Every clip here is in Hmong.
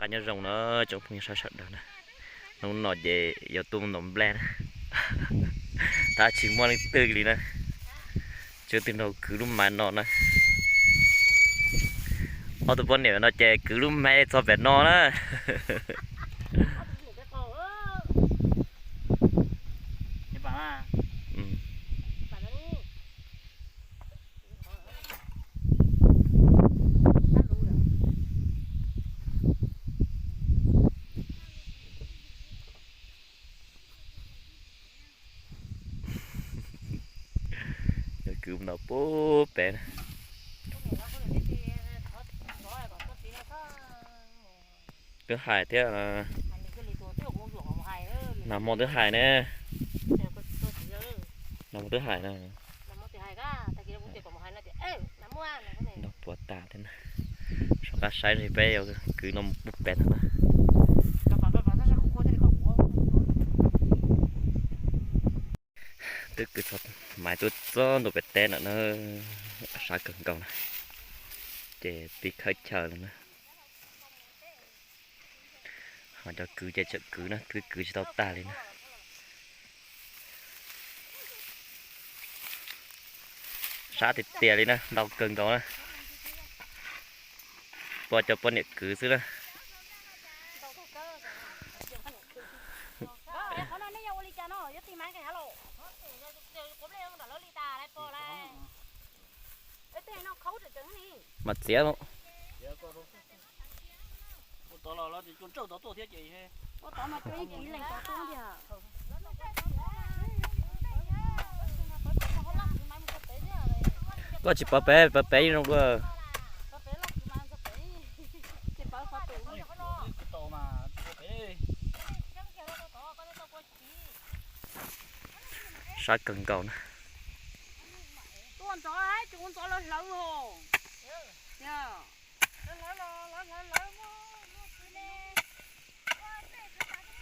Qab nyob zoo na tsoom phooj ywg sawv daws na, hnub no ces yuav tuaj mus ntaus nplej na, tab tsis muaj leej twg li na, tsuas tus nraug kwv lub maiv no na. Ob tug poj niam no ces kwv lub maiv txog pem no na. Yog kwv mus ntaus pub pem na. Twb hais thiab, nag hmo twb hais ne, nag hmo twb hais na. Nrog puav tas thiab na, soj qab saib li peb yuav kwv no mus pub pem ntag na. Twb kwv txog maiv tuaj txog ntua pem teb lawm na, sab kawg nkaus na, ces pib khawb chaw lawm na. Ho cov kwv ces tseem kwv na, twb kwv tsis tau tag li na. Sab tiag tiag li na, ntau kawg nkaus na. Pom cov poj niam kwv xwb na. Mas txiav. Koj tsis pov pem, pov pem zoo dua. Sab kawg nkaus na.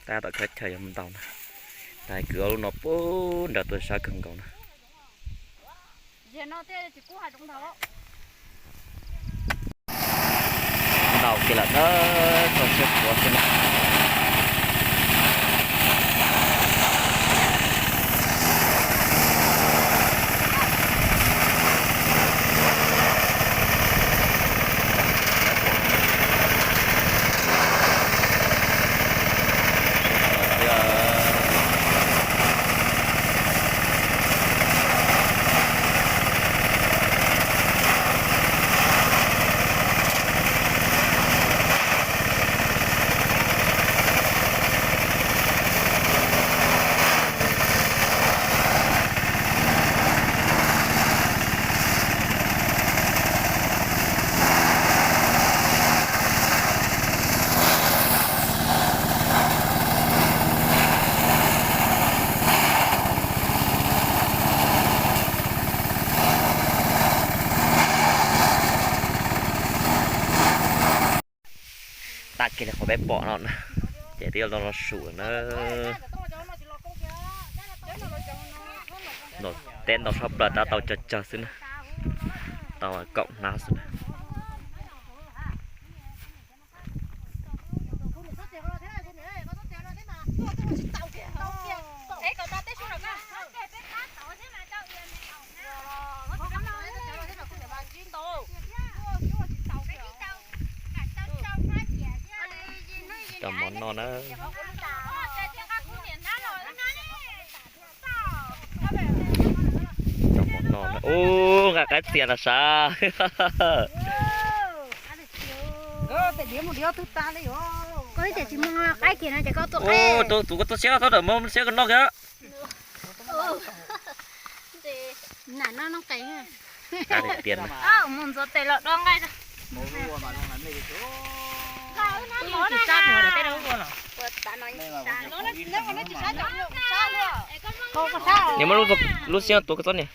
Tab tom khawb chaw yuav mus ntaus na. Tab kwv ob lub no pub nram tuaj sab kawg nkaus na. Ntaus kiag lawm na, txog siab puav xwb na. Tag kis li qhov peb pom no na, ces twb yuav los los su na. Ntaus teb ntaus sab plaws tab tau tsawg tsawg xwb na, tau kaum hnab xwb na. Cov mov no na. Cov mov no na, ub, nqa qaib txias los sav. Ub, tus koj tuaj siab txhob rawm mov siab koj noj kiag. Tias mus ntxuav tes los do nqaij. Niam muab lub xiab tuav koj txob niam.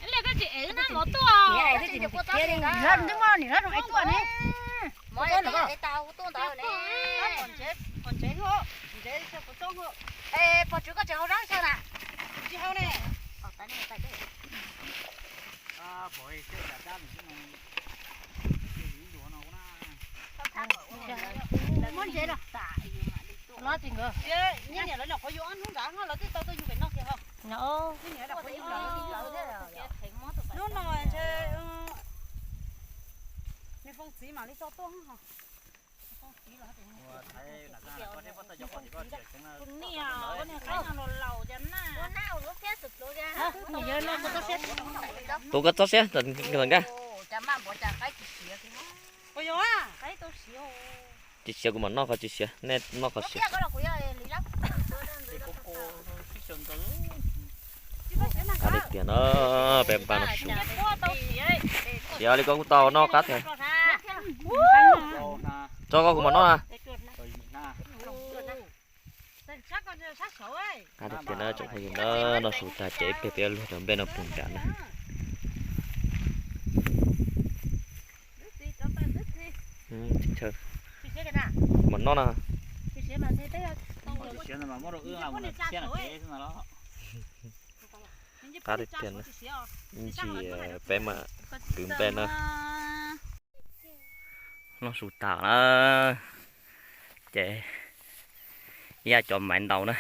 Muab ntsev los. Los tsis nkawd. Niam lawv nyuam qhuav yug ob hnub nrad lawv twb tau tuaj yug pem no kiag ho. Hnub no ntshe me Fooj txiv mam li tso tuaj ho. Tus koj txob siab ntawm nkaj. Tsis siav kuv mam noj qhov tsis siav, nej noj qhov siav. Qab tiag tiag no, peb npaj no su. Siav li koj kuj tau noj qab tiag. Tso koj kuv mam noj na. Qab tiag tiag na tsoom phooj ywg na, noj su tag ces ib pliag peb yuav luag cov nplej no pug nram na. Qab tiag tiag na. Ntsis peb mam kwv nplej na. Noj su tas na, ces ib yam cov maiv ntaus na,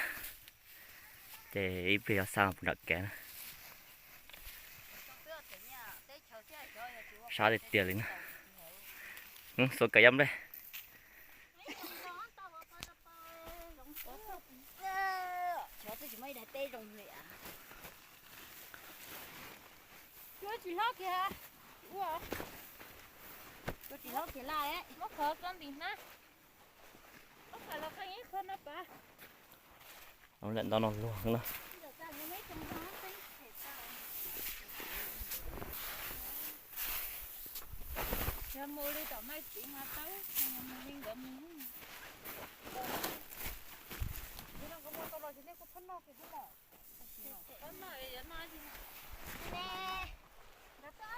ces ib pliag yuav xa pug nram kev na. Sab tiag tiag li na. Xuas kawm yab nplej. Cuab tsis hlob kiag, cuab tsis hlob kiag laj, muab qhov tso ntim hnab, muab qhov los qee ib qho no pas. Lawm ntau no luag na. Yog mus li tom Maiv Tiv mas tau, mus li nkawd mus. Nkawd tuaj ob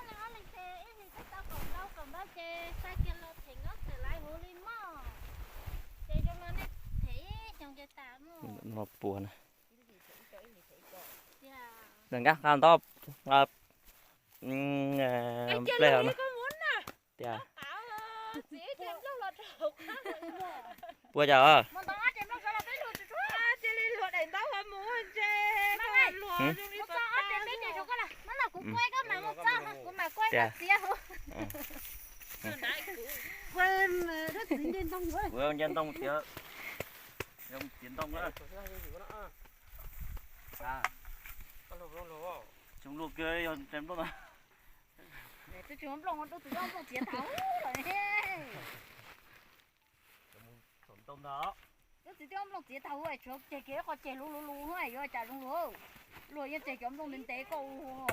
leeg ob leeg ces ib leeg twb tau kaum ntau kaum ntau ces xa kiag los them nkauj txawm lawv huv li mog. Ces zoo no nej them ib xyoos ces tas mog. No puas na. Nkaj nqa ntau nplej no. Tiag. Puas cas? Tiag. Ua nce ntoo tiag, zoo txiav ntoo na. Tsoom luag kiag yog nplooj na. Twb tsis muaj nplooj, rau tus nplooj txiav tag lawm. Txiv twb nplooj txiav tag ua tshuav ceg kiag ib qho ceg luv luv luv yuav cas zoo luag. Luag yeej tseg cov nplooj ntev ntev koj ua.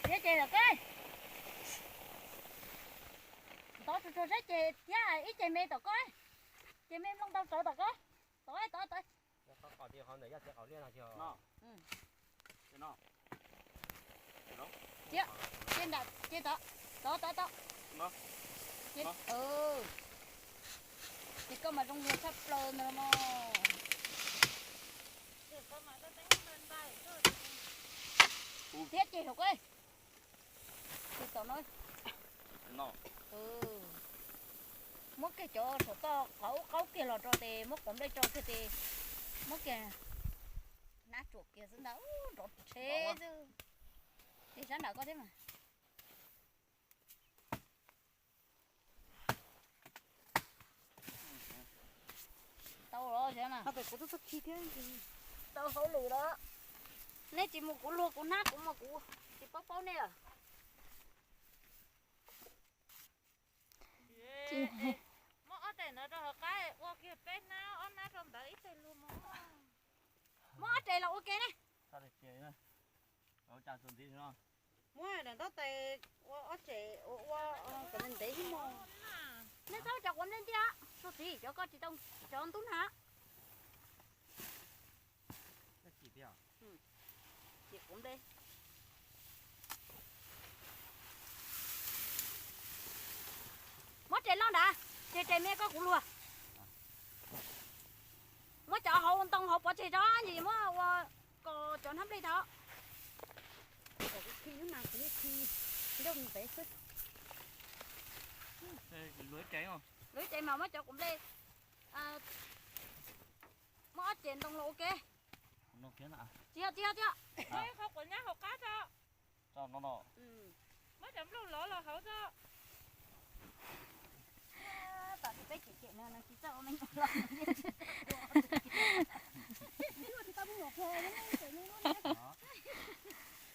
Txiav ceg tom koj. Ntov tsuag tsuag saib ceg thiab ib ceg me tom koj. Ceg me nplooj ntau tsawv tom koj. Tod tod tod. Txiav, ces nram, ces tod, tod tod tod. Ces koj mas zoo luag tshaj plaws ntawd mog. Thiab ces hauv koj. Ces tom no. Muab kiag cov saum toj qaub qaub kiag los rau tes muab quav nplej rau kiag tes muab kiag hnab tsuam kiag xwb ntag, nrov rhe xwb. Ces sab nram koj thiab mas. Tau los, tau hauj lwm los. Neb tsis mus kuv luag kuv hnab kuv mas kuv tsis paub paub neb lawm. Muab ob tes no rau hauv qab ua kiag peb hnab ob hnab rau ntawd ib teg luag mus. Muab ob tes los ua ke ne. Muab daim ntaub tais ua ob tes ua kom ntev ntev ib mus. Nej txhob cov quav nplej ntiaj, txhob txiv cov koj tsis tau, cov ntub na. Muab tes loj nrad, ces tes me koj kuv luag. Muab cov hauv ntoo hauv pov tseg tso, ces muab ua kom Cov hnab nplej tau. Khi hnub no kuv khi nroj mus pem xwb. Luag tsev mas muab cov kuv nplej muab ob cev ntoo los ua ke. Tsis yog, tsis yog, tsis yog. Qhov quav nyab hauv qab tso. Muab cov nplooj lov los hauv tso. Tam sis peb cem cem no tsis txawj ua me nyuam los.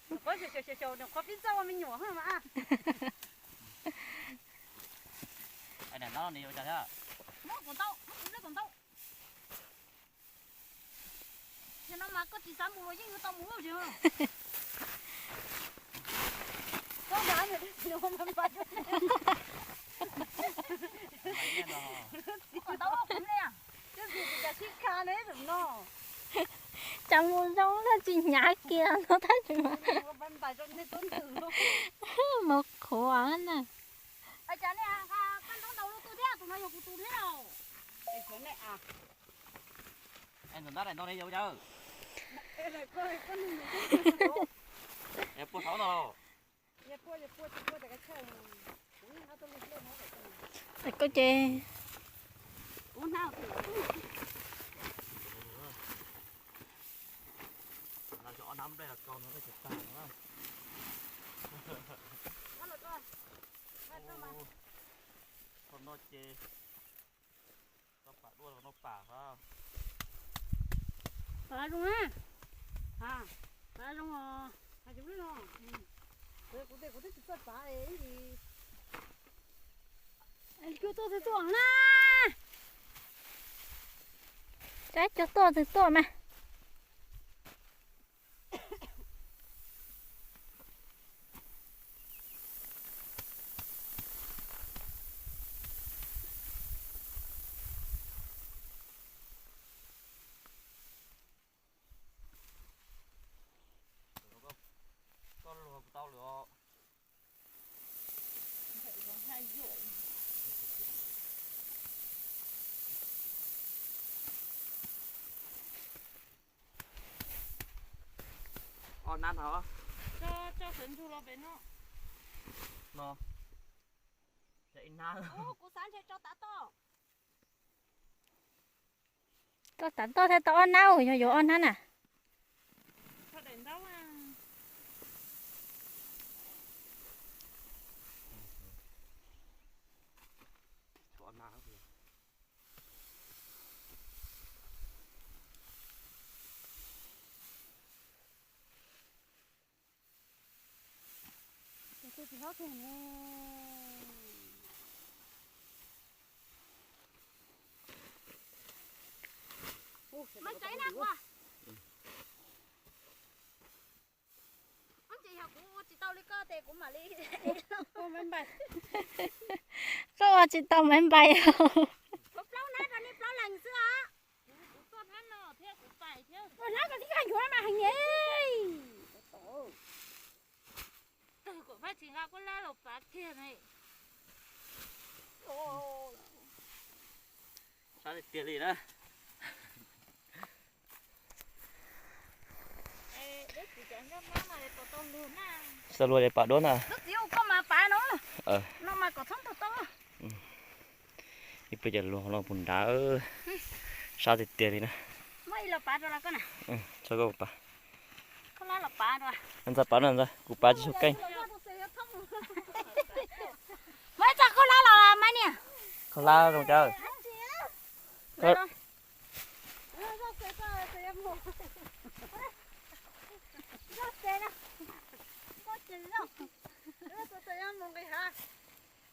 Nws qhuav xyaum xyaum xyaum nws qhuav pib txawj ua me nyuam mas. Muab kuv ntau, muab kuv ntau. Yog no mas koj tsis xav mus los yeej yuav tau mus lawm. Koj nrog nws tsis ua npais rau nej. Txiv kom tau ua kuv ne, twb tsis tsis cas sib kha ne tus no. Cas mus zoo tab tsis hnyav kiag no tab tsis ua npais rau nej tuab ntxwg. Mus qhuav na. Cas nej koj ntoo ntau lub tuaj thiab, tus no yog kuv tus thiab. Es ntawm ntab daim ntoo ne yog ua cas? Yog puag saum no los? Koj ces Ob hnab nplej los kau no thiaj tag no. Qhov no ces tau pam dua los no pam hov. Pam zoo na. Pam zoo os. Hais cov no. Kuv tias kuv twb tsis txawj pam es. Cua tuaj twg tuaj na. Cua tuaj twg tuaj mas. Koj luag kuv tau lawm os. Ob hnab no. Tso, tso sawv ntsug los pem no. No. Ib hnab. Kuv xav ntshe tso tav toj. Koj tav toj thiaj tau ob hnab, yog yuav ob hnab na. Mas tsev na ua. Ces yog kuv ua tsis tau li koj ces kuv mam li. Koj ua tsis tau maiv npais. Kuv plaub hnab rau nej plaub leeg xwb os. Ua hnab kom tib kag yuav mas heev nyem. Tug kom Fab tsis nqa kuj lab los pav kiag ne. Sab tiag tiag li na. Tsis tau luag ces pam duab na. Koj mas pav no, no mas kom txhob tau tau. Ib pliag ces luag no puag nrad, sab tiag tiag li na. Txhob koj pam. Ntxawg pam no ntxawg, kuv pam tsis tshua keej. Muab ib txoj khaub hlab los mas niam. Khaub hlab zoo cas.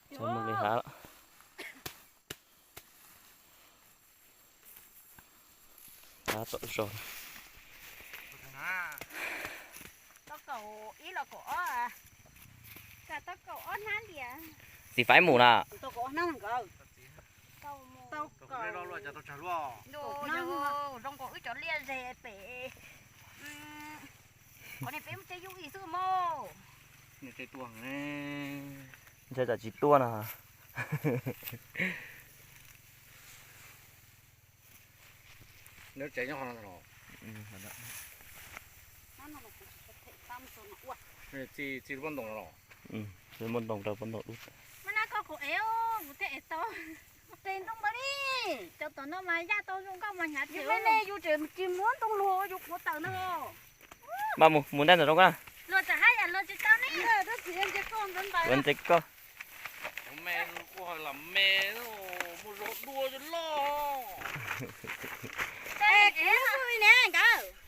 Txhob mus nqis hav. Hav tom zos. Txiv faib mus na. Zoo nkaus wb cov liaj ze pem. Qhov no peb mus tsev yus ib xwb mog. Ntshe tsam tsis tuaj na. Neb tsev nyob qhov no los? Txi, txi lub pob ntoo los. Lub pob ntoo rau pob ntoo dub. Mas na koj kuv ev, kuv thiaj ev tau. Qe ntoo npawg li. Cov tom no mas yaj tau zoo nkauj mas hnyav thiab. Yus me me yus tseem tsis muab ntoo luag yus qhuav tawm na. Npaj mus, mus ntej ntawm rau koj. Luag txawm haj yam luag tsis tau ne. Ua ntxiv koj. Me kuj lam me, muaj zog dua loj. Teb ev ne nkawd.